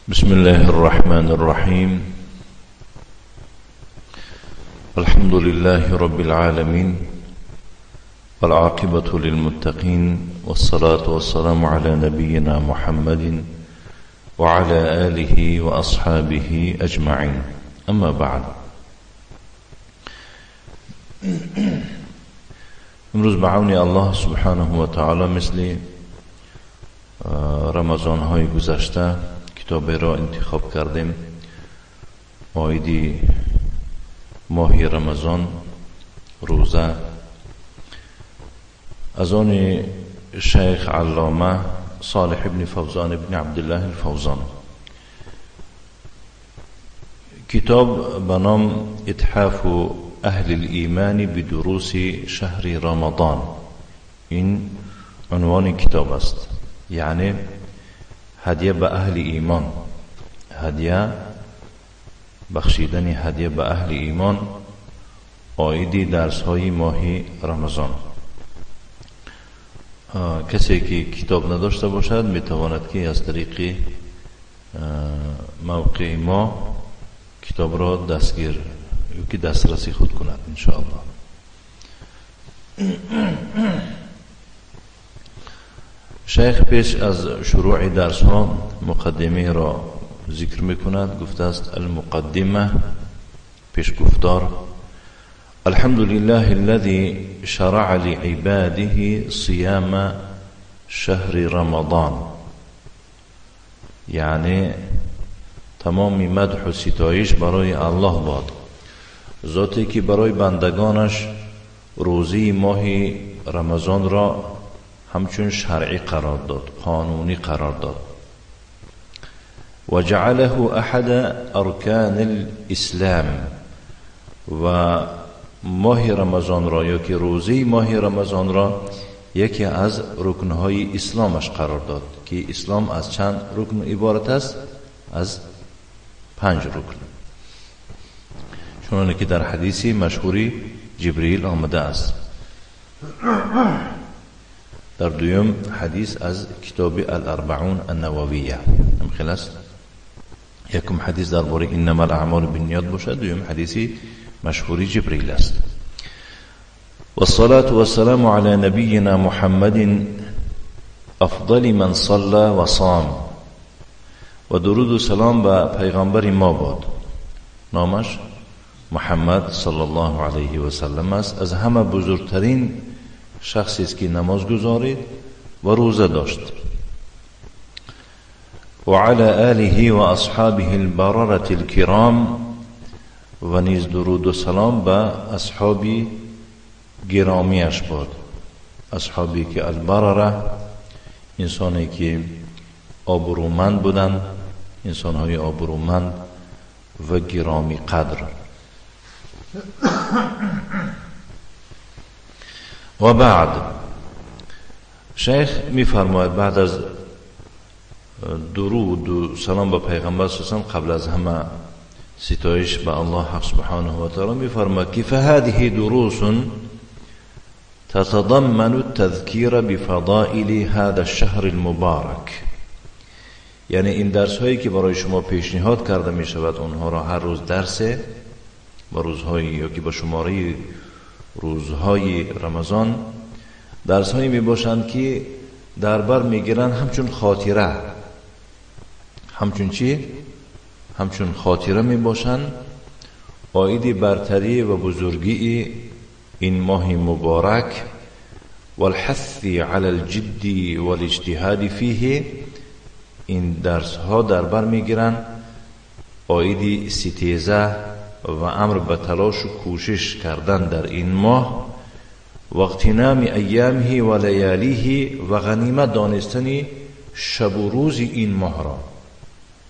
بسم الله الرحمن الرحيم. الحمد لله رب العالمين، والعاقبة للمتقين، والصلاة والسلام على نبينا محمد وعلى آله وأصحابه أجمعين. أما بعد، امروز بعون الله سبحانه وتعالى مثل رمضان های گذشته کتاب را انتخاب کردیم عاید ماه رمضان، روزه، از آن شیخ علامه صالح ابن فوزان ابن عبدالله الفوزان. کتاب به نام اتحاف اهل الایمان بدروس شهر رمضان، این عنوان کتاب است، یعنی هدیه به اهل ایمان، هدیه بخشیدن هدیه به اهل ایمان عاید درس های ماه رمضان. کسی که کتاب نداشته باشد میتواند که از طریق موقع ما کتاب را دستگیر که دسترسی خود کند انشاءالله. شیخ پیش از شروع درس ها مقدمه را ذکر میکند، گفته است المقدمه، پیش گفتار: الحمد لله الذي شرع لعباده صيام شهر رمضان. یعنی تمام مدح و ستایش برای الله باد، ذاتی که برای بندگانش روزی ماه رمضان را همچون شرعی قرار داد، قانونی قرار داد. و جعله احد ارکان الاسلام، و ماه رمضان را یا که روزی ماه رمضان را یکی از رکنهای اسلامش قرار داد، که اسلام از چند رکن عبارت است؟ از 5 رکن، چون که در حدیث مشهوری جبریل آمده است. در دویم حدیث از کتاب الاربعون النوویه هم خلاص، یکم حدیث درباره انما الاعمال بالنیات باشد، دویم حدیث مشهوری جبریل است. والصلاة والسلام على نبينا محمد افضل من صلى وصام. و درود و سلام به پیغمبر ما باد، نامش محمد صلی الله علیه و سلم است، از همه بزرگترین شخصی است که نماز گزارید و روزه داشت. و علی آله و اصحابه البررة الکرام، و نیز درود و سلام به اصحاب گرامیش باد، اصحابی که البرره، انسانی که آبرومند بودند، انسانهای آبرومند و گرامی قدر. و بعد شیخ میفرماید بعد از درود و سلام به پیغمبر صلی الله علیه و قبل از همه ستایش به الله حق سبحانه و تعالی، میفرماید که فهذه دروس تتضمن التذکیر بفضائل هذا الشهر المبارک. یعنی این درس هایی که برای شما پیشنهاد کرده می شود، اونها را هر روز درس با روزهایی یا که با شماره روزهای رمضان درس هایی می باشند که در بر می گیرند همچون خاطره، همچون چی؟ همچون خاطره می باشند عاید برتری و بزرگی این ماه مبارک، والحث علی الجد والاجتهاد فیه. این درس ها در بر می گیرند عاید ستیزه و امر به تلاش و کوشش کردن در این ماه، و اغتنام ایامه و لیالیه، و غنیمت دانستن شب و روز این ماه را،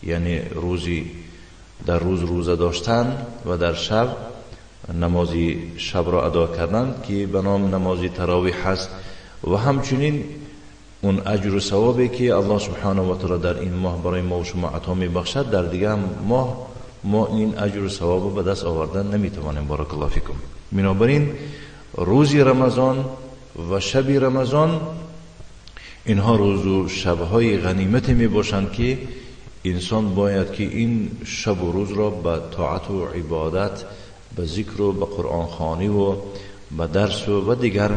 یعنی روزی در روز روزه داشتن و در شب نماز شب را ادا کردن که به نام نماز تراویح هست، و همچنین اون اجر و ثوابی که الله سبحانه و تعالی در این ماه برای ما و شما عطا میبخشد، در دیگه ماه ما این اجر و ثواب به دست آوردن نمیتوانیم. بارک الله فیکم. بنابراین روز رمضان و شب رمضان اینها روز و شبهای غنیمت می باشند که انسان باید که این شب و روز را به طاعت و عبادت، به ذکر و به قرآن خوانی و به درس و دیگر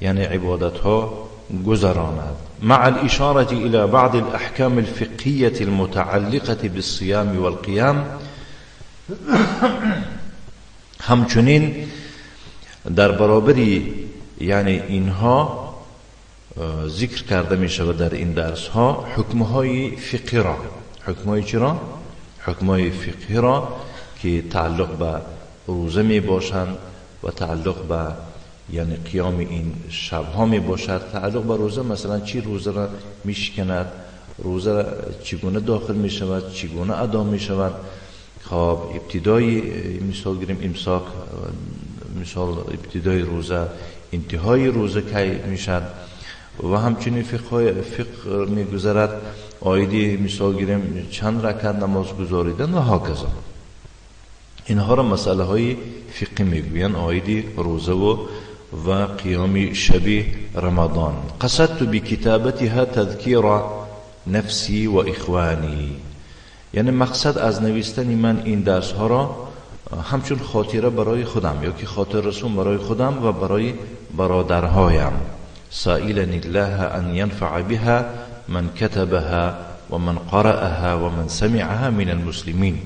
یعنی عبادت ها گذراند. مع الإشارة إلى بعض الأحكام الفقهية المتعلقة بالصيام والقيام. همچنین در برابر یعنی اینها ذکر کرده می شود در این درس ها حکمهای فقهی را. حکمهای چی را؟ حکمهای فقهی را که تعلق به روزه می باشند و تعلق به یعنی قیام این شبها می باشد. تعلق به روزه، مثلا چی روزه را می شکند، روزه را چگونه داخل می شود، چگونه ادا می شود. خب ابتدای مثال گیریم امساک، مثال ابتدای روزه، انتهای روزه کی می شد و همچنین فقه می گذرد. آیدی مثال گیریم چند رکعت نماز گذاریدن و هکذا. اینها را مسئله های فقهی میگویند آیدی روزه و قیام شب رمضان. قصدت بکتابتها تذکیر نفسی و اخوانی. یعنی مقصد از نوشتن من این درس ها را همچون خاطره برای خودم یا که خاطر رسون برای خودم و برای برادرهایم. سائلا الله ان ينفع بها من كتبها ومن قرأها ومن سمعها من المسلمین.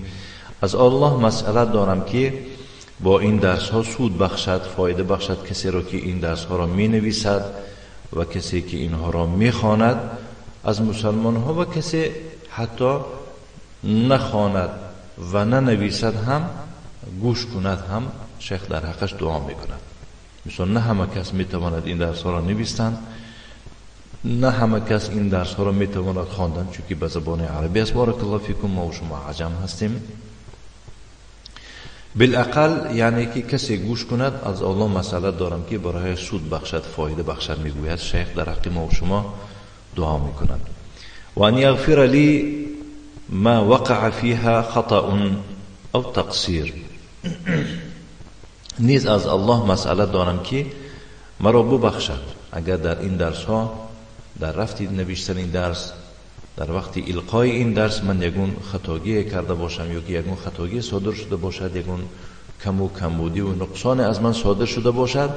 از الله مسئله دارم که با این درس ها سود بخشد، فایده بخشد کسی را که این درس ها را می نویسد و کسی که اینها را می خواند از مسلمان ها، و کسی حتی نخواند و ننویسد هم گوش کند هم شیخ در حقش دعا می کند. مثلا نه همه کس می تواند این درس ها را نویسند، نه همه کس این درس ها را می تواند خواندن، چون که به زبان عربی است. بارک الله فیکم، ما و شما عجم هستیم. بالاقل یعنی که کسی گوش کند، از الله مسئله دارم که برای سود بخشد، فایده بخشد، میگوید شیخ در حق ما و شما دعا میکند. و ان یغفر لی ما وقع فيها خطأ او تقصیر. نیز از الله مسئله دارم که مرا ببخشد اگر در این درس ها، در رفت نوشتن این درس، در وقت القای این درس من یگون خطاگی کرده باشم یا که یگون خطاگی صادر شده باشد، یگون کم و کمبودی و نقصان از من صادر شده باشد،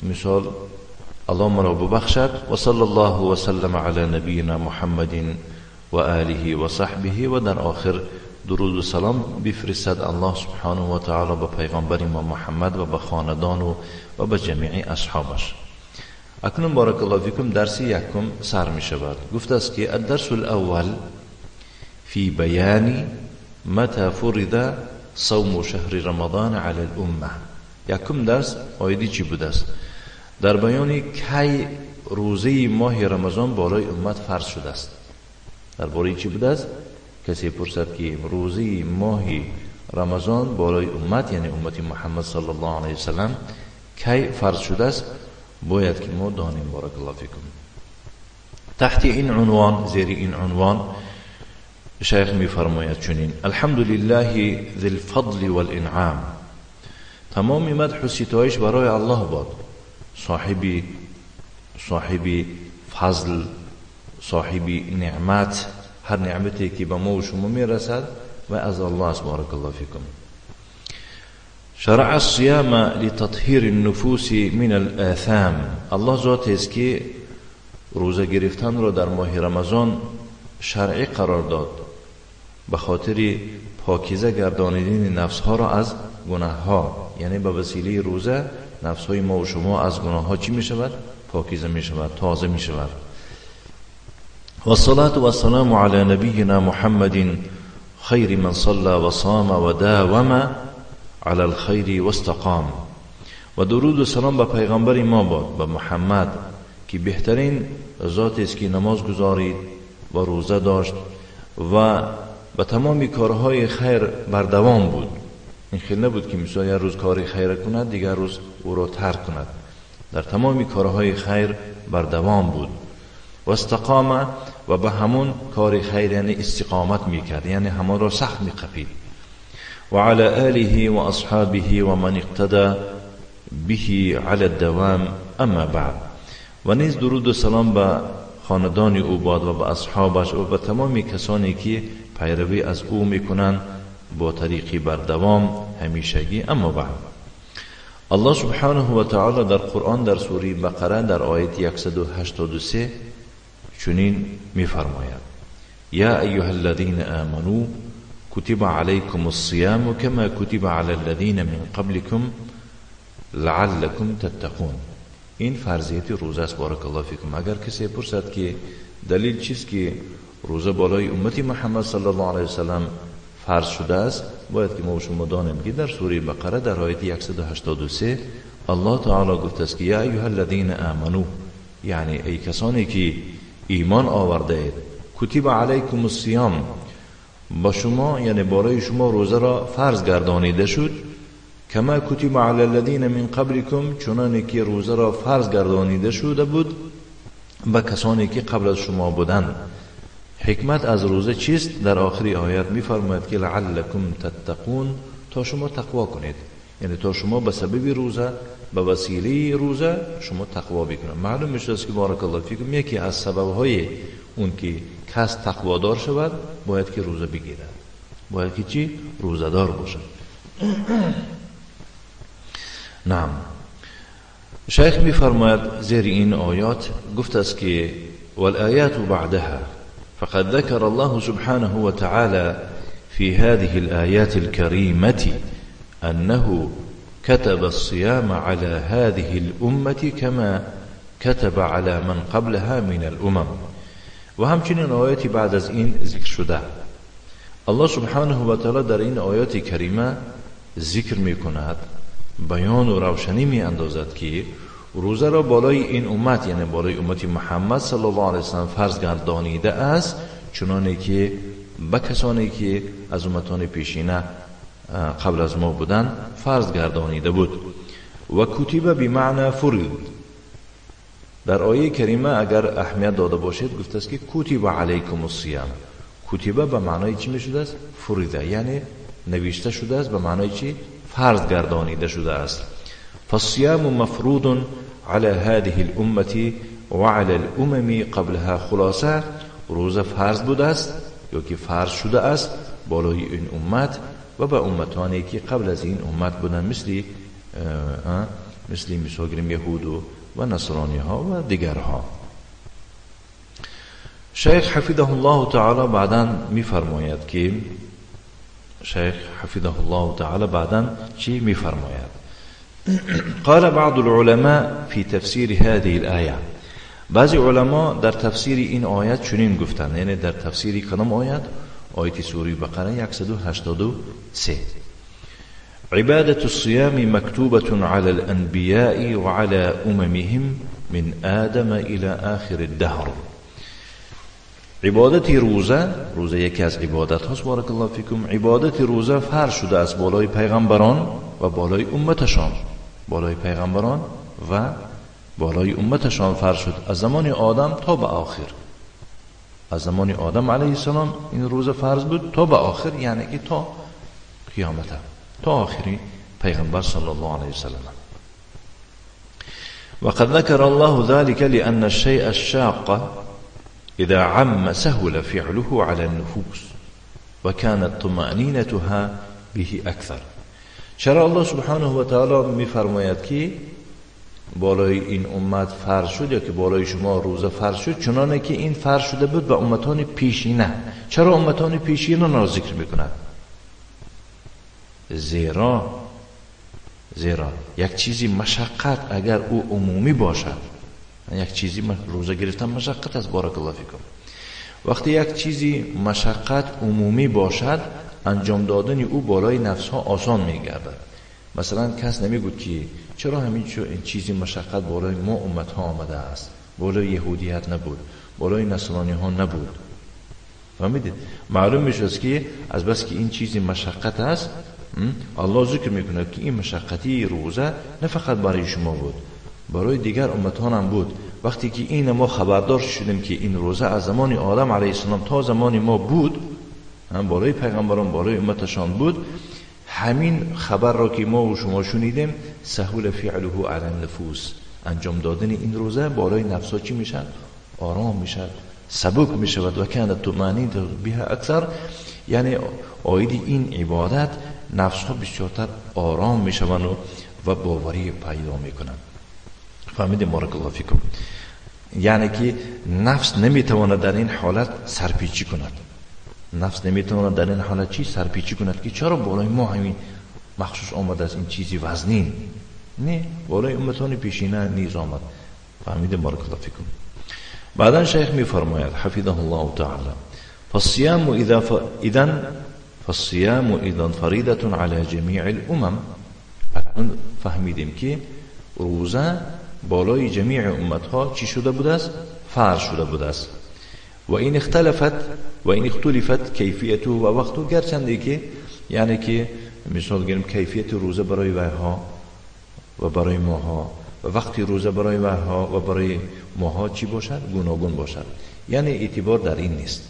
مثال الله مرا ببخشد. و صلی الله و سلم علی نبینا محمد و آله و صحبه. و در آخر درود و سلام بفرستد الله سبحانه و تعالی به پیغمبر ما محمد و به خاندان و به جمیع اصحابش. اکنون بارک الله فیکم درس یکم سر می شود. گفت است که الدرس الاول فی بیان متى فرض صوم شهر رمضان علی الامه. یکم درس آیدی چی بوده است؟ در بیان کی روزه ماه رمضان بالای امت فرض شده است. درباره چی بوده است؟ کسی پرسد که روزه ماه رمضان بالای امت، یعنی امت محمد صلی الله علیه وسلم، کی فرض شده است، باید که ما دانیم. بارک الله فیکم. تحت این عنوان، زیر این عنوان شیخ می فرماید چنین: الحمد لله ذی الفضل والانعام. تمام مدح و ستایش برای الله باد، صاحب فضل، صاحب نعمت. هر نعمتی که به ما و شما میرسد و از الله است. بارک الله فیکم. شرع الصيام لتطهير النفوس من الآثام. الله ذات است که روزه گرفتن را در ماه رمضان شرعی قرار داد به خاطر پاکیزه گردانیدن نفس ها را از گناه ها. یعنی به وسیله روزه نفس های ما و شما از گناه ها چی می شود؟ پاکیزه می شود، تازه می شود. والصلاة والسلام على نبينا محمد خير من صلى وصام وداوم على الخير واستقام. و درود و سلام به پیغمبر ما باد، به محمد، که بهترین ذات است که نماز گزارید و روزه داشت و به تمام کارهای خیر بردوام بود. این خیلی نبود که مثلا یک روز کار خیر کند دیگر روز او را ترک کند. در تمام کارهای خیر بردوام بود. و استقامه، و به همون کار خیر یعنی استقامت میکرد، یعنی همان را سخت میقپید. و علی آله و اصحابه و من اقتدى به علی الدوام. اما بعد. و نیز درود و سلام به خاندان او باد و به اصحابش و به تمام کسانی که پیروی از او میکنند با طریقی بردوام همیشگی. اما بعد، الله سبحانه و تعالی در قرآن در سوره بقره در آیت 183 چنین میفرماید: یا ایها الذین آمنوا كتب عليكم الصيام كما كتب على الذين من قبلكم لعلكم تتقون. این فرضیت روزه است. بارک الله فیکم. اگر کسی پرسد که دلیل چیست که روزه بالای امت محمد صلی الله علیه وسلم فرض شده است، باید که ما شما دانیم که در سوره بقره در آیت 183 الله تعالی گفته است که یا ایها الذین آمنو، یعنی ای کسانی که ایمان آورده اید، کتب علیکم الصیام، با شما یعنی بالای شما روزه را فرض گردانیده شد، کما کتب علی الذین من قبلکم، چنانه که روزه را فرض گردانیده شده بود به کسانی که قبل از شما بودند. حکمت از روزه چیست؟ در آخر آیت میفرماید که لعلکم تتقون، تا شما تقوا کنید، یعنی تا شما به سبب روزه، به وسیله روزه شما تقوا بکنید. معلوم میشه که بارک الله فیکم یکی از سببهای اون که کس تقوادار شود باید که روزه بگیرد، باید که چی؟ روزه دار باشد. نعم. شیخ میفرماید زیر این آیات گفت است که والآیات بعدها فقد ذكر الله سبحانه وتعالى في هذه الآيات الكريمة أنه كتب الصيام على هذه الأمة كما كتب على من قبلها من الأمم. و همچنین آیاتی بعد از این ذکر شده، الله سبحانه و تعالی در این آیات کریمه ذکر می کند، بیان و روشنی می اندازد که روزه را بالای این امت، یعنی بالای امت محمد صلی الله علیه وسلم فرض گردانیده است، چنانه که به کسانی که از امتان پیشینه قبل از ما بودند فرض گردانیده بود. و کتب بمعنی فرض، در آیه کریمه اگر اهمیت داده باشید گفته است که کتب علیکم الصیام. کتب به معنای چی می شده است؟ فرض، یعنی نوشته شده است، به معنای چی؟ فرض گردانیده شده است. فالصيام مفروض على هذه الأمة وعلى الأمم قبلها. خلاصه روزه فرض بوده است یا که فرض شده است بالای این امت و به امتانی که قبل از این امت بودند، مثل مثال یهود و نصرانی ها و دیگرها. شیخ حفظه الله تعالی بعدا میفرماید که شیخ حفظه الله تعالی بعدا چی میفرماید؟ قال بعض العلماء في تفسير هذه الآية، بعضی علما در تفسیر این آیت چنین گفتند، یعنی در تفسیر کدام آیت؟ آیت سوره بقره 183: عبادة الصيام مكتوبة على الأنبياء وعلى أممهم من آدم إلى آخر الدهر. عبادت روزه، روزه یکی از عبادت هاست، بارک الله فیکم. عبادت روزه فرض شده از بالای پیغمبران و بالای امتشان، بالای پیغمبران و بالای امتشان فرض شد از زمان آدم تا به آخر. از زمان آدم علیه السلام این روزه فرض بود تا به آخر، یعنی که تا قیامت، تا آخری پیغمبر صلی الله علیه وسلم. وقد ذكر الله ذلك لأن الشيء الشاق إذا عم سهل فعله على النفوس وكانت طمأنينتها به أكثر. چرا الله سبحانه و تعالی میفرماید که بالای این امت فرض شد یا که بالای شما روزه فرض شد، چنانه که این فرض شده بود به امتان پیشینه؟ چرا امتان پیشینه را ذکر میکند؟ زیرا یک چیزی مشقت اگر او عمومی باشد، یک چیزی روزه گرفتن مشقت است، بارک الله فیکم. وقتی یک چیزی مشقت عمومی باشد، انجام دادن او بالای نفس ها آسان میگردد. مثلا کس نمیگود که چرا همین چیزی مشقت بالای ما امت ها آمده است، بالای یهودیت نبود، بالای نصرانی ها نبود. فهمیدید؟ معلوم میشه که از بس که این چیزی مشقت است، الله ذکر میکند که این مشقتی روزه نه فقط برای شما بود، برای دیگر امتان هم بود. وقتی که این ما خبردار شدیم که این روزه از زمان آدم علیه السلام تا زمان ما بود، هم بالای پیغمبران بالای امتشان بود، همین خبر را که ما و شما شنیدیم، سهول فعله علی النفوس، انجام دادن این روزه بالای نفس‌ها چی میشن؟ آرام میشود، سبک میشود. و کان طمأنینة بها اکثر، یعنی عاید این عبادت نفس ها بسیارتر آرام میشوند و باوری پیدا میکنند. فهمیدیم؟ بارک الله فیکم. یعنی که نفس نمیتواند در این حالت سرپیچی کند. نفس نمیتواند در این حالت چی سرپیچی کند که چرا بالای ما همین مخصوص آمده است، این چیزی وزنین نه، بالای امتان پیشینه نیز آمد. فهمیدیم؟ بارک الله فیکم. بعدا شیخ میفرماید حفظه الله تعالی فالصيام اذا فالصيام اذا فریضه علی جمیع الامم. فهمیدیم که روزه بالای جمیع امتها چی شده بوده است؟ فرض شده بوده است. و این اختلفت و این اختلفت کیفیته و وقته، گرچنده که یعنی که مثال گیریم کیفیت روزه برای ویها و برای ماها و وقتی روزه برای ویها و برای ماها چی باشد؟ گوناگون باشد، یعنی اعتبار در این نیست.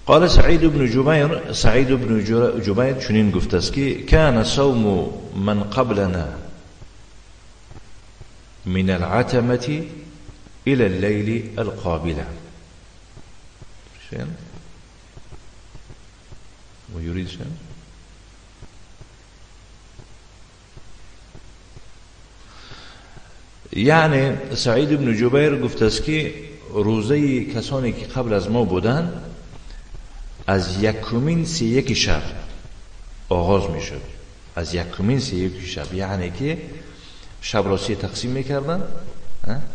قال سعید بن جبیر، سعید بن جبیر چنین گفته است که کان صوم من قبلنا من العتمة إلى الليل القابلة. شيئا ويريد شيئا؟ یعنی سعید بن جبیر گفته است که روزه کسانی که قبل از ما بودند از یکمین 31 شب آغاز می شد. از یکمین 31 شب، یعنی که شب را 3 تقسیم میکردن،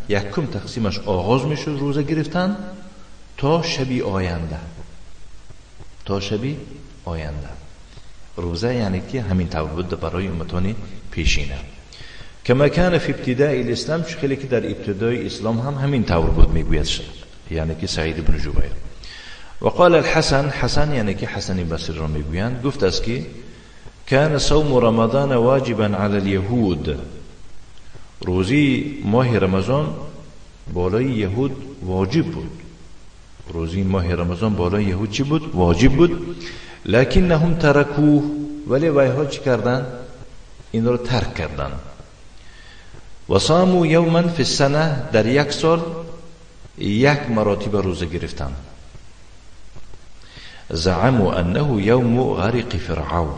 یکم تقسیمش آغاز میشد روزه گرفتن تا شبی آینده، تا شبی آینده روزه، یعنی که همین طور بود برای امتان پیشینه. کما کان فی ابتداء الاسلام، خیلی که در ابتدای اسلام هم همین طور بود میگوید، یعنی که سعید بن جبیر. وقال الحسن، حسن یعنی که حسن بصری را میگویند، گفت است که کان صوم رمضان واجبا علی اليهود، روزی ماه رمضان بالای یهود واجب بود. روزی ماه رمضان بالای یهود چی بود؟ واجب بود. لکنهم ترکوه، ولی ویها چی کردن؟ این رو ترک کردن. و صاموا یوما فی السنه، در یک سال یک مراتب روزه گرفتن. زعموا انه یوم غرق فرعون،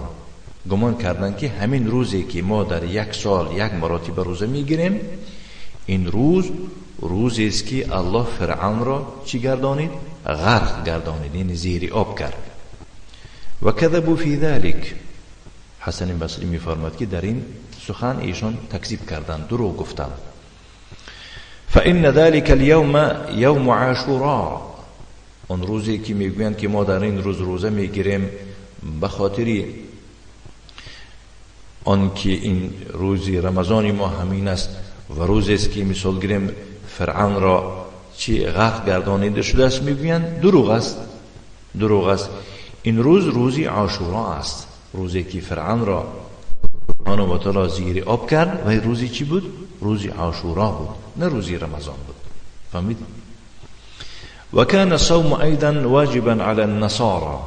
گمان کردن که همین روزی که ما در یک سال یک مراتب روزه میگیریم، این روز روزی است که الله فرعون را چی گردانید؟ غرق گردانید، یعنی زیر آب کرد. و کذبوا فی ذلک، حسن بصری میفرماد که در این سخن ایشان تکذیب کردند، دروغ گفتند. فان ذلك اليوم یوم عاشوراء، آن روزی که میگویند که ما در این روز روزه میگیریم به خاطر آنکه این روزی رمضان ما همین است و روزی است که مثال گیریم فرعون را چی غرق گردانیده شده است، میگویند دروغ است، دروغ است. این روز روزی عاشورا است، روزی که فرعون را سبحانه و تعالی زیر آب کرد و روزی چی بود؟ روزی عاشورا بود، نه روزی رمضان بود. فهمید؟ و کان الصوم ایضا واجبا علی النصارى،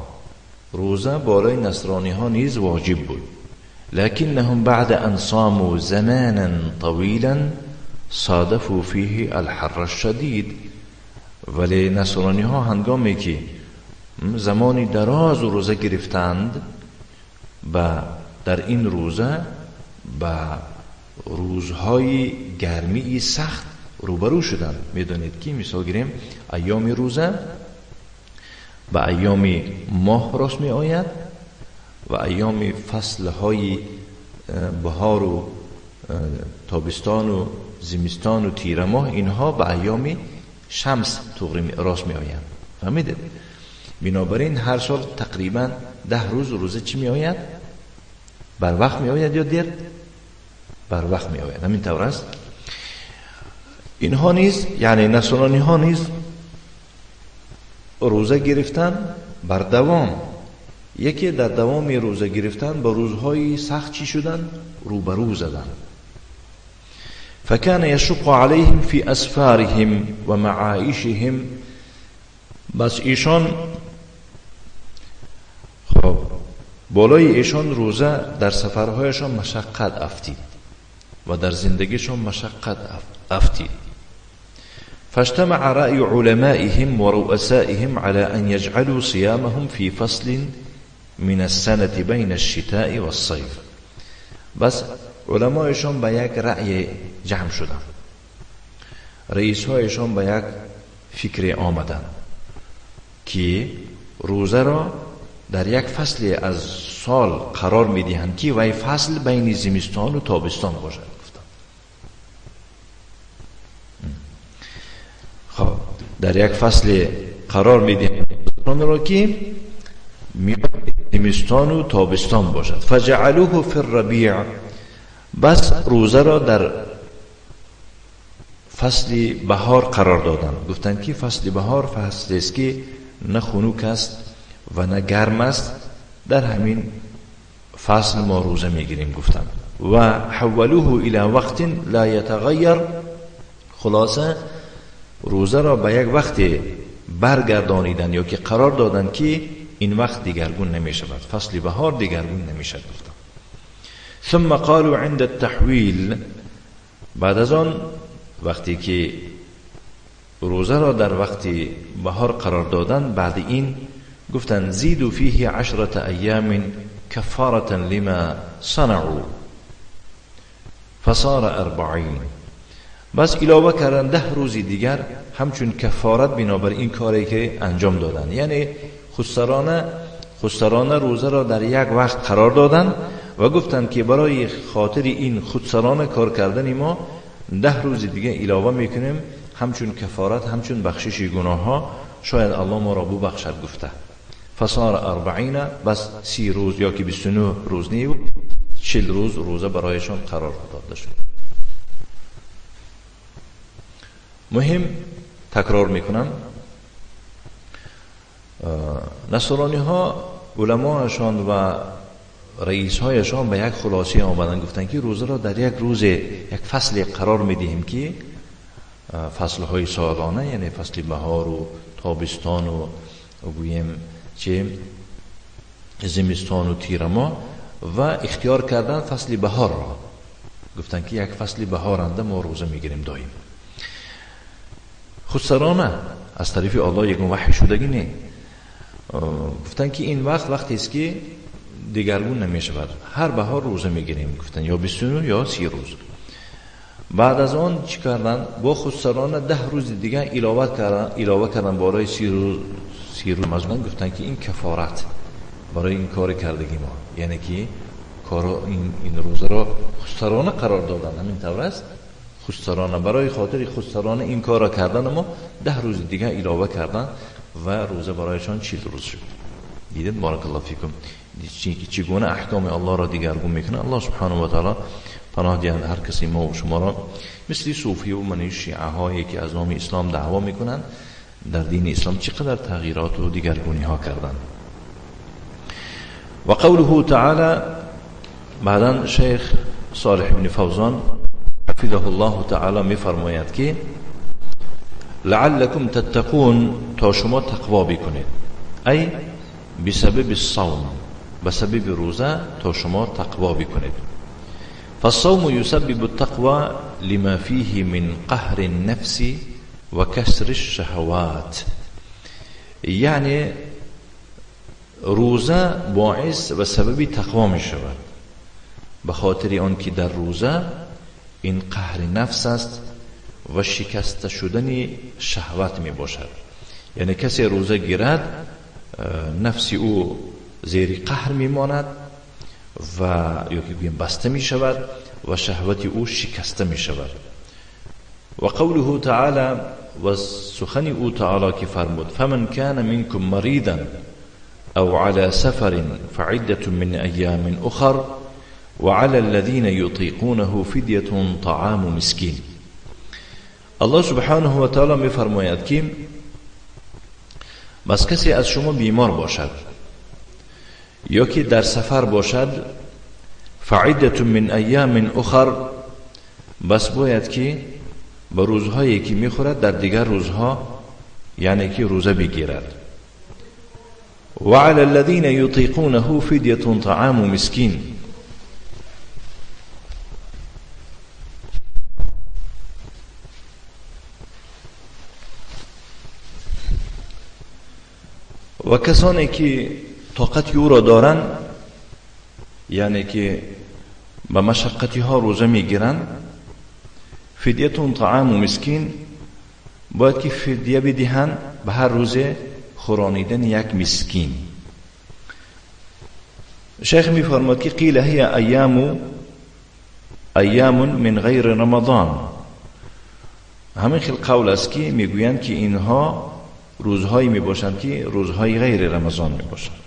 روزه بالای نصرانی ها نیز واجب بود. لكنهم بعد أن صاموا زمانا طويلا صادفوا فيه الحر الشديد، ولی نصرانی ها هنگامی که زمانی دراز روزه گرفتند و در این روزه به روزهای گرمی سخت روبرو شدند. میدانید که مثال گیریم ایام روزه به ایام ماه راست می آید و ایام فصلهای بهار و تابستان و زمستان و تیره ماه، اینها به ایام شمس راست می آیند. فهمیدید؟ بنابراین هر سال تقریبا 10 روز روزه چی می آید؟ بر وقت می آید یا دیر؟ بر وقت می آید. همین طور است. اینها نیز، یعنی نصرانی ها نیز روزه گرفتن بر دوام، یکی در دوام روزه گرفتن با روزهای سخت چی شدن؟ روبرو زدن. فکان یشق علیهم فی اسفارهم و معایشهم، بس ایشان خب بالای ایشان روزه در سفرهایشان مشقت افتید و در زندگیشان مشقت افتید. فاجتمع رأي علمائهم ورؤسائهم على أن يجعلوا صيامهم في فصل من السنة بين الشتاء والصيف. بس علمایشان به یک رأی جمع شدند، رئیسهایشان به یک فکر آمدند که روزه را در یک فصل از سال قرار میدهند که وی فصل بین زمستان و تابستان باشد. گفتند خب در یک فصل قرار میدهند را که زمستان و تابستان باشد. فجعلوه فی الربیع، بس روزه را در فصل بهار قرار دادند. گفتند که فصل بهار فصل است که نه خنک است و نه گرم است، در همین فصل ما روزه میگیریم گفتند. و حولوه الى وقت لا یتغیر، خلاصه روزه را به یک وقت برگردانیدن یا که قرار دادند که این وقت دیگرگون نمی شود، فصل بهار دیگرگون نمی شود گفتند. ثم قالوا عند التحویل، بعد از آن وقتی که روزه را در وقت بهار قرار دادن، بعد این گفتند زیدوا فیه 10 ایام کفارة لما صنعوا فصار 40. بس علاوه کردن 10 روز دیگر همچون کفارت بنابر این کاری که انجام دادن. یعنی خودسرانه روزه را در یک وقت قرار دادن و گفتند که برای خاطر این خودسرانه کار کردن ما 10 روز دیگه علاوه میکنیم همچون کفارت، همچون بخشش گناه ها، شاید الله ما را ببخشد گفته. فصار 40، بس 30 روز یا که 29 روز نیو 40 روز روزه برایشان قرار داده شد. مهم تکرار میکنم، نصرانی ها علماءشان و رئیس هایشان به یک خلاصه آمدن، گفتن که روزه را در یک روز یک فصل قرار میدهیم که فصل های سالانه، یعنی فصل بهار و تابستان و گوییم چه زمستان و تیر ماه، و اختیار کردن فصل بهار را. گفتن که یک فصل بهارنده ما روزه میگیریم دایم. خودسرانه از طرف الله یک وحی شدگی نه، گفتن که این وقت وقتی است که دیگرگون نمی شود، هر بهار روزه میگیریم گفتن، یا 29 یا 30 روز. بعد از آن چی کردن؟ با خودسرانه 10 روز دیگه علاوه کردن بالای 30 روز. 30 روز مزمن گفتن که این کفارت برای این کار کردگی ما، یعنی که کار این روزه را خودسرانه قرار دادن، همین طور است، خودسرانه برای خاطر خودسرانه این کار را کردن ما 10 روز دیگه علاوه کردن و روزه برایشان 40 روز شد. دیدید بارک الله فیکم چگونه احکام الله را دیگرگون میکنه. الله سبحانه و تعالی پناه دهند هر کسی ما و شما را مثل صوفی و منی شیعه هایی که از نام اسلام دعوا میکنند در دین اسلام چقدر تغییرات و دیگرگونی ها کردند. و قوله تعالی، بعدا شیخ صالح بن فوزان حفظه الله تعالی میفرماید که لعلکم تتقون، تا شما تقوا بکنید، ای بسبب الصوم، بسبب روزه تا شما تقوا بکنید. فالصوم يسبب التقوى لما فيه من قهر النفس وكسر الشهوات، یعنی روزه باعث و سبب تقوا می شود، به خاطر آن که در روزه این قهر نفس است و شکسته شدن شهوت می باشد. یعنی کسی روزه گیرد نفس او زیر قهر می ماند و یا که گوییم بسته می شود و شهوت او شکسته می شود. و قوله تعالی، و سخن او تعالی که فرمود فمن کان منکم مریضا او على سفر فعدة من ایام اخر وعلى الذين يطيقونه فدية طعام مسكين. الله سبحانه و تعالی می فرماید که بس کسی از شما بیمار باشد یا که در سفر باشد، فعدة من ایام اخر، بس باید که به روزهایی که میخورد در دیگر روزها یعنی که روزه بگیرد. وعلى الذين يطيقونه فدية طعام مسكين. و کسانی که طاقت او را دارند، یعنی که به مشقتی ها روزه میگیرند، فدیه طعام مسکین، باید که فدیه بدهند به هر روزه خورانیدن یک مسکین. شیخ میفرماد که قیل هی ایام من غیر رمضان. همین خیل قول است که میگویند که اینها روزهایی میباشند که روزهای غیر رمضان میباشند.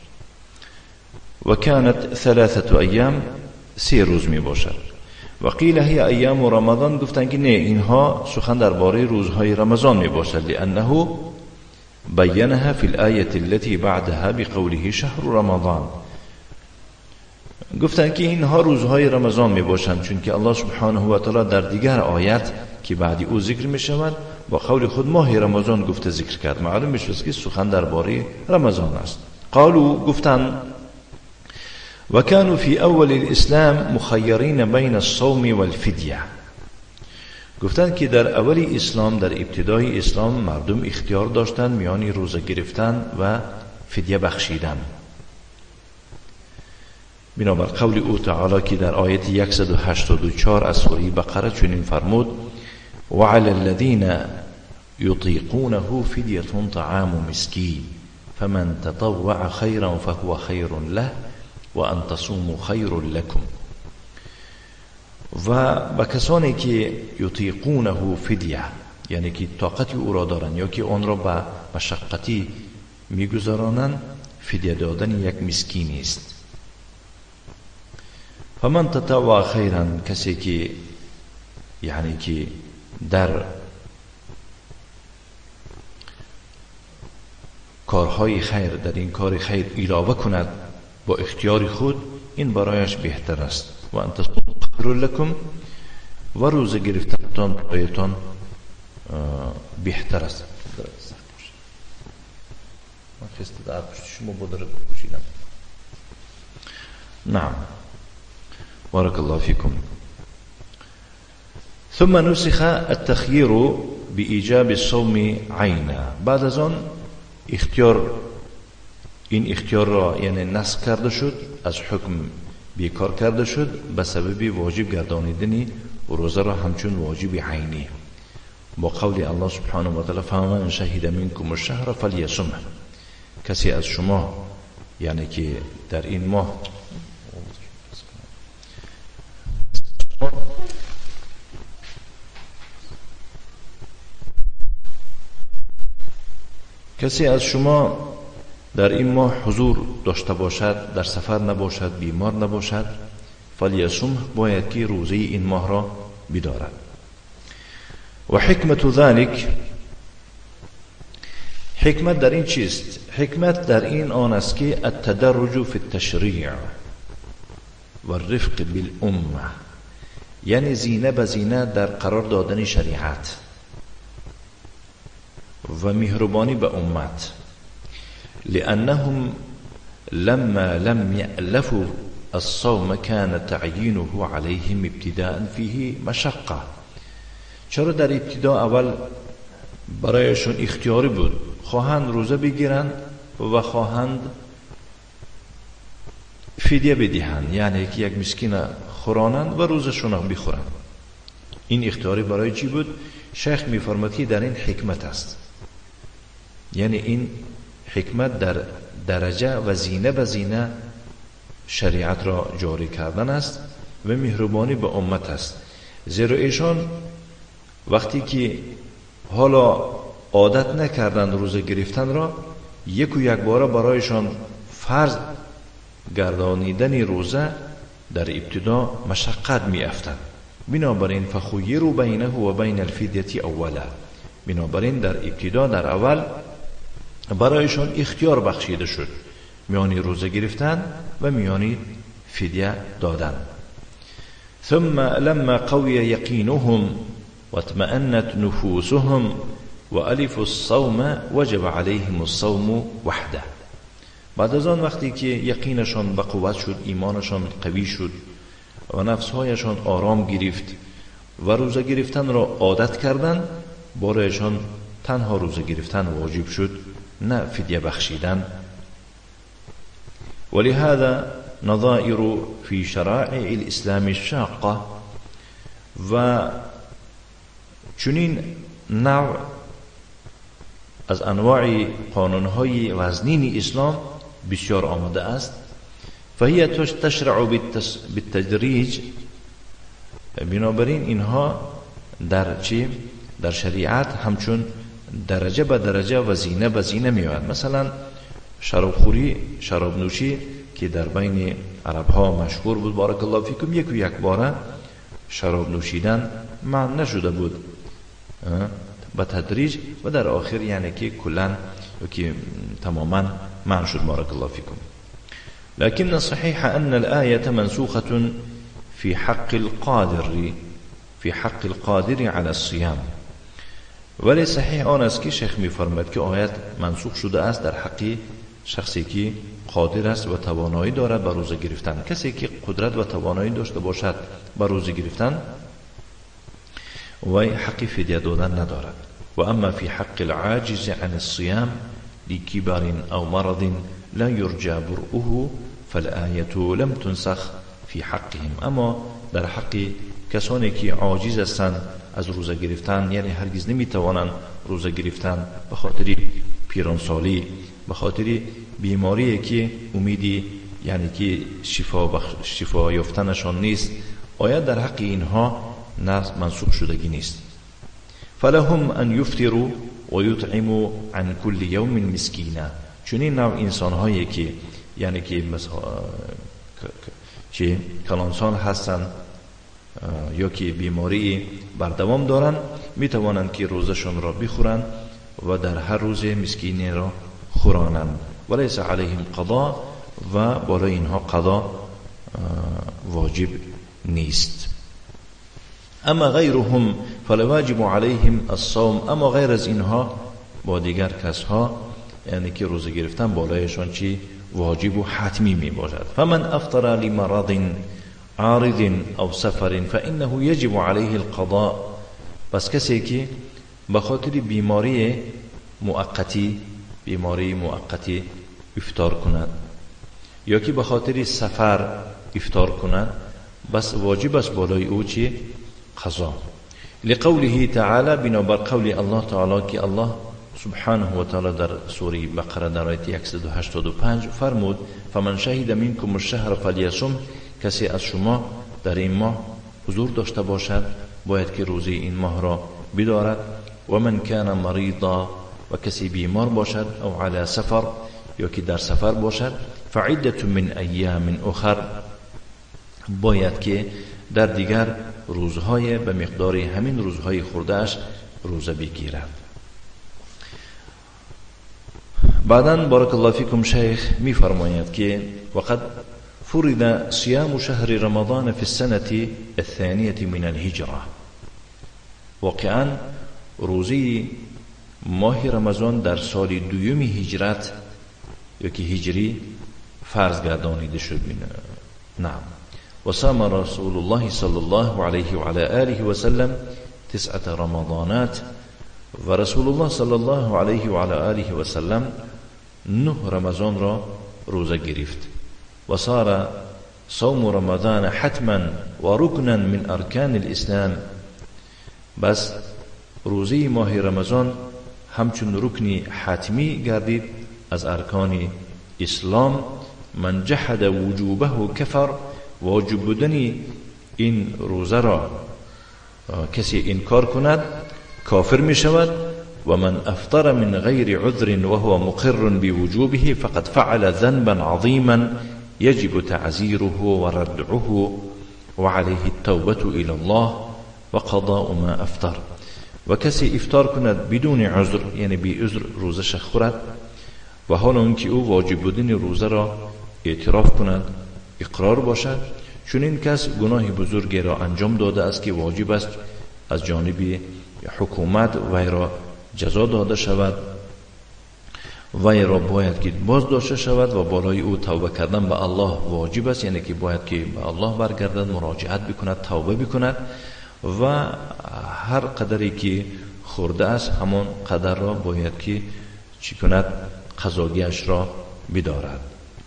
و كانت ثلاثة ایام، 3 روز میباشد. و قیل هی ایام رمضان، گفتند که نه، اینها سخن درباره روزهای رمضان میباشد، لانه بینها فی الآیة التي بعدها بقوله شهر رمضان. گفتند که اینها روزهای رمضان میباشند، چون که الله سبحانه و تعالی در دیگر آیت که بعدی او ذکر میشود با قول خود ماه رمضان گفته ذکر کرد. معلوم میشود که سخن درباره رمضان است. قالوا، گفتند و كانوا في اول الاسلام مخیرین بین الصوم والفدیه. گفتند که در اول اسلام، در ابتدای اسلام، مردم اختیار داشتند میان روزه گرفتن و فدیه بخشیدن. بنابر قول او تعالی که در آیت 184 از سوره بقره چنین فرمود: وعلى الذين يطيقونه فدية طعام مسكين فمن تطوع خيرا فهو خير له وأن تصوموا خير لكم. و به کسانی که یطیقونه فدیه، یعنی که طاقت او را دارند یا که آن را به مشقتی میگذرانند، فدیه دادن یک مسکین است. فمن تطوع خیرا، کسی که یعنی که در کارهای خیر، در این کار خیر علاوه کند با اختیار خود، این برایش بهتر است. و ان تصوموا خیر لکم، و روزه گرفتنتان برایتان بهتر است. من خسته در پشت شما بودره بکشیدم. نعم، بارك الله فيكم. ثم نسخ التخيير بإيجاب الصوم عینا. بعد از آن اختیار، این اختیار را یعنی نسخ کرده شد، از حکم بیکار کرده شد به سبب واجب گردانیدن روزه را همچون واجب عینی، با قول الله سبحانه و تعالی فمن شهد منکم الشهر فلیصمه. کسی از شما یعنی که در این ماه کسی از شما در این ماه حضور داشته باشد، در سفر نباشد، بیمار نباشد، فلیصم، باید که روزه این ماه را بدارد. و حکمت ذلک، حکمت در این چیست؟ حکمت در این آن است که التدرج فی التشریع و الرفق بالامه، یعنی زینه به زینه در قرار دادن شریعت و مهربانی به امت. لأنهم لما لم يألفوا الصوم كان تعيينه عليهم ابتداء فيه مشقة. چرا در ابتدا اول برایشون اختیاری بود، خواهند روزه بگیرند و خواهند فدیه بدهند، یعنی که یک مسکین خورانند و روزشون را بخورند. این اختیاری برای چی بود؟ شیخ می‌فرماید که در این حکمت است، یعنی این حکمت در درجه و زینه به زینه شریعت را جاری کردن است و مهربانی به امت است. زیرا ایشان وقتی که حالا عادت نکردند روزه گرفتن را، یک و یک باره برایشان فرض گردانیدن روزه در ابتدا مشقت می افتد. بنابراین فخیروا بینه و بین الفدیه اولا، بنابراین در ابتدا در اول برایشان اختیار بخشیده شد میانی روزه گرفتن و میانی فدیه دادن. ثم لما قوی یقینهم واطمأنت نفوسهم وألفوا الصوم وجب عليهم الصوم وحده. بعد از آن وقتی که یقینشان به قوت شد، ایمانشان قوی شد و نفسهایشان آرام گرفت و روزه گرفتن را عادت کردند، برایشان تنها روزه گرفتن واجب شد، نه فدیه بخشیدن ولهذا نظائر في شرائع الإسلام الشاقة. و چنین نوع از انواع قانونهای وزنین اسلام بسیار آمده است. فهي تشرع بالتدریج. بنابراین اینها در چی؟ در شریعت همچون درجه به درجه و زینه به زینه می آید. مثلا شرابخوری، شراب نوشی که در بین عرب ها مشهور بود، بارک الله فیکم، یک و یک باره شراب نوشیدن منع نشده بود، به تدریج و در آخر یعنی که کلا که تماما منع شد، بارک الله فیکم. لكن الصحيح أن الآية منسوخة في حق القادر، في حق القادر على الصيام. ولی صحیح آن است که شیخ می‌فرماید که آیت منسوخ شده است در حق شخصی که قادر است و توانایی دارد بر روزه گرفتن. کسی که قدرت و توانایی داشته باشد بر روزه گرفتن، وی حق فدیه دادن ندارد. و اما فی حق العاجز عن الصيام لكبر او مرض لا يرجى برؤه فالآية لم تنسخ في حقهم. اما در حق کسانی که عاجز هستند از روزه گرفتن، یعنی هرگز نمیتوانند روزه گرفتن به خاطر پیرانسالی، به خاطر بیماری که امیدی یعنی که شفا یافتنشان نیست، آیا در حق اینها منسوخ شدگی نیست. فلهم ان یفطروا و یطعموا عن كل یوم مسکینا. چون این نوع انسان هایی که یعنی که که کلانسال هستند یا که بیماری بردوام دارند، می توانند که روزشان را بخورند و در هر روز مسکینی را خورانند. ولیس علیهم قضا، و بالای اینها قضا واجب نیست. اما غیرهم فالواجب علیهم الصوم. اما غیر از اینها با دیگر کسها یعنی که روزه گرفتن بالایشان چی واجب و حتمی می باشد. فمن افطر لمرض عارض او سفر فانه يجب عليه القضاء. پس کسی که به خاطر بیماری موقتی، بیماری موقتی افطار کند یا که به خاطر سفر افطار کند، بس واجب است بالای او چی؟ قضا. لقوله تعالی، بنابر قول الله تعالی که الله سبحانه و تعالی در سوره بقره در آیت 185 فرمود: فمن شهد منکم الشهر فلیصم. کسی از شما در این ماه حضور داشته باشد باید که روزه این ماه را بدارد. و من کان مریضا، و کسی بیمار باشد، او علی سفر، یا که در سفر باشد، فعدة من ایام اخر، باید که در دیگر روزهای به مقدار همین روزهای خورده‌اش روزه بگیرد. بعدا بارک الله فیکم شیخ میفرماید که وقد فرض صيام شهر رمضان في السنة الثانية من الهجرة. واقعا روزه ماه رمضان در سال دوم هجرت یا که هجری فرض گردانیده شد. نعم. وصام رسول الله صلى الله عليه وعلى آله وسلم 9 رمضانات. و رسول الله صلی الله علیه و علی آله و سلم 9 رمضان را روزه گرفت. و صار صوم رمضان حتما و رکنا من ارکان الاسلام. بس روزه ماه رمضان همچون رکن حتمی گردید از ارکان اسلام. من جحد وجوبه کفر، واجب بودن این روزه را کسی انکار کند کافر می شود. و من افطر من غیر عذر وهو مقر بوجوبه فقد فعل ذنبا عظیما يجب تعزیره وردعه وعليه التوبة إلى الله وقضاء ما افطر. و کسی افطار کند بدون عذر، یعنی بی عذر روزش خورد و حال آنکه او واجب بودن روزه را اعتراف کند، اقرار باشد، چون این کس گناه بزرگی را انجام داده است که واجب است از جانب حکومت وی را جزا داده شود، وی را باید که باز داشته شود و بالای او توبه کردن به الله واجب است، یعنی که باید که به الله برگردد، مراجعت بکند، توبه بکند و هر قدری که خورده است همان قدر را باید که چی کند؟ قضاگیش را بدارد.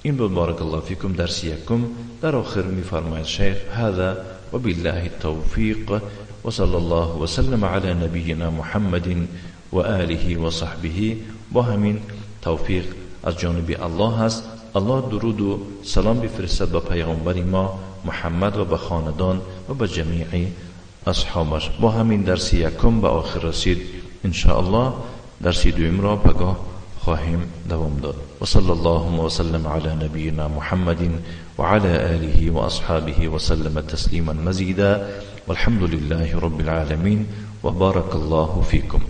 این بود بارک الله فیکم درس یکم. در آخر میفرماید شیخ هذا وبالله التوفیق وصلى الله وسلم على نبینا محمد و آله و صحبه. با همین توفیق از جانب الله هست. الله درود و سلام بفرستد به پیامبر ما محمد و به خاندان و به جمیع اصحابش. با همین درس یکم به آخر رسید. ان شاء الله درس دوم را پگاه خواهیم دوام داد. و صلی الله وسلم على نبینا محمد وعلى آله وأصحابه وسلم تسليما مزيدا والحمد لله رب العالمين وبارك الله فيكم.